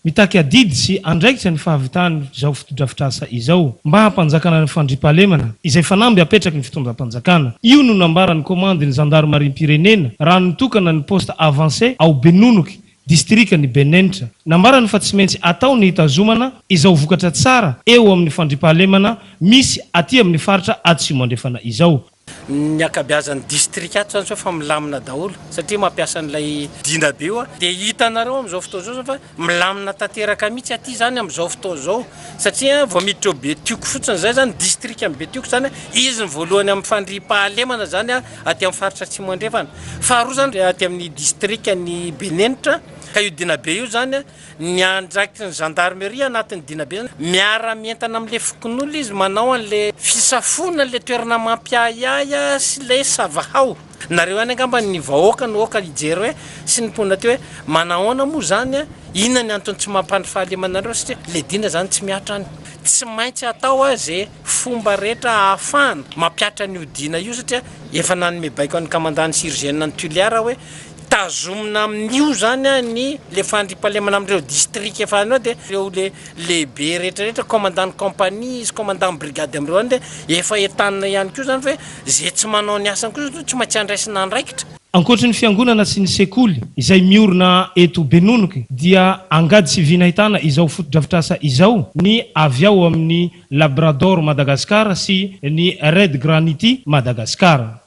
Mitaky adidy sy andraikitra ny fahavitan'izao fotodrafitrasa izao mba hampanjakana ny fandriampahalemana izay fanamby apetraky ny fitondram-panjakana. Io no nambaran'ny komandin'ny zandarimariam-pirenena raha nitokana ny poste avancé ao Benonoky, distrikan'i Benenitra. Nambarany fa tsy maintsy atao ny hitazomana izao vokatra tsara eo amin'ny fandriampahalemana misy aty amin'ny faritra Atsimo Andrefana izao. Ny ankabeazan'ny distrika ato zany zao efa milamina daholo satria mampiasa an'ilay dina be io dia hitanareo amin'izao fotoana izao zao fa milamina tanteraka mihitsy aty zany amin'izao fotoana izao satria vao miditra eo Betioky fotsiny izay zany distrikan'i Betioky zany izy ny voalohany amin'ny fandriampahalemana zany aty amin'ny faritra Atsimo Andrefana faharoa zany aty amin'ny distrikan'i Benenitra ka io dina be io zany Ny andraikitry ny gendarmerie anatin'ny dinabe zany, miara-mientana amin'le fokonolona izy manao an'le fisafoana an'le toerana mampiahiahy sy le savahao. Nareo ihany angamba ny vahoaka no aoka hijery hoe sy ny mponina aty hoe manahoana moa zany, inona ny antony tsy mampandry fahalemana anareo satria le dina zany tsy mihatra any. Tsy maintsy atao ze fomba rehetra ahafahana mampihatra an'io dina io satria efa nanome baiko an'ny kamandan'ny CIRGN any Toliara hoe Tazomina amin'io zany ny le fandriampahalemana amin'ireo distrika efa any dia ireo le lehibe rehetra rehetra commandant ny compagnie sy commandant ny brigade amin'ireo any dia efa entanina ihany koa zany fa hoe ze tsy manao ny asany kosa tsy maintsy andraisina andraikitra. Ankoatry ny fiangonana sy ny sekoly izay miorina eto Benonoky dia angady sy vy nahitana izao fotodrafitrasa izao ny avy ao amin'ny Labrador Madagascar sy ny Red Granity Madagascar.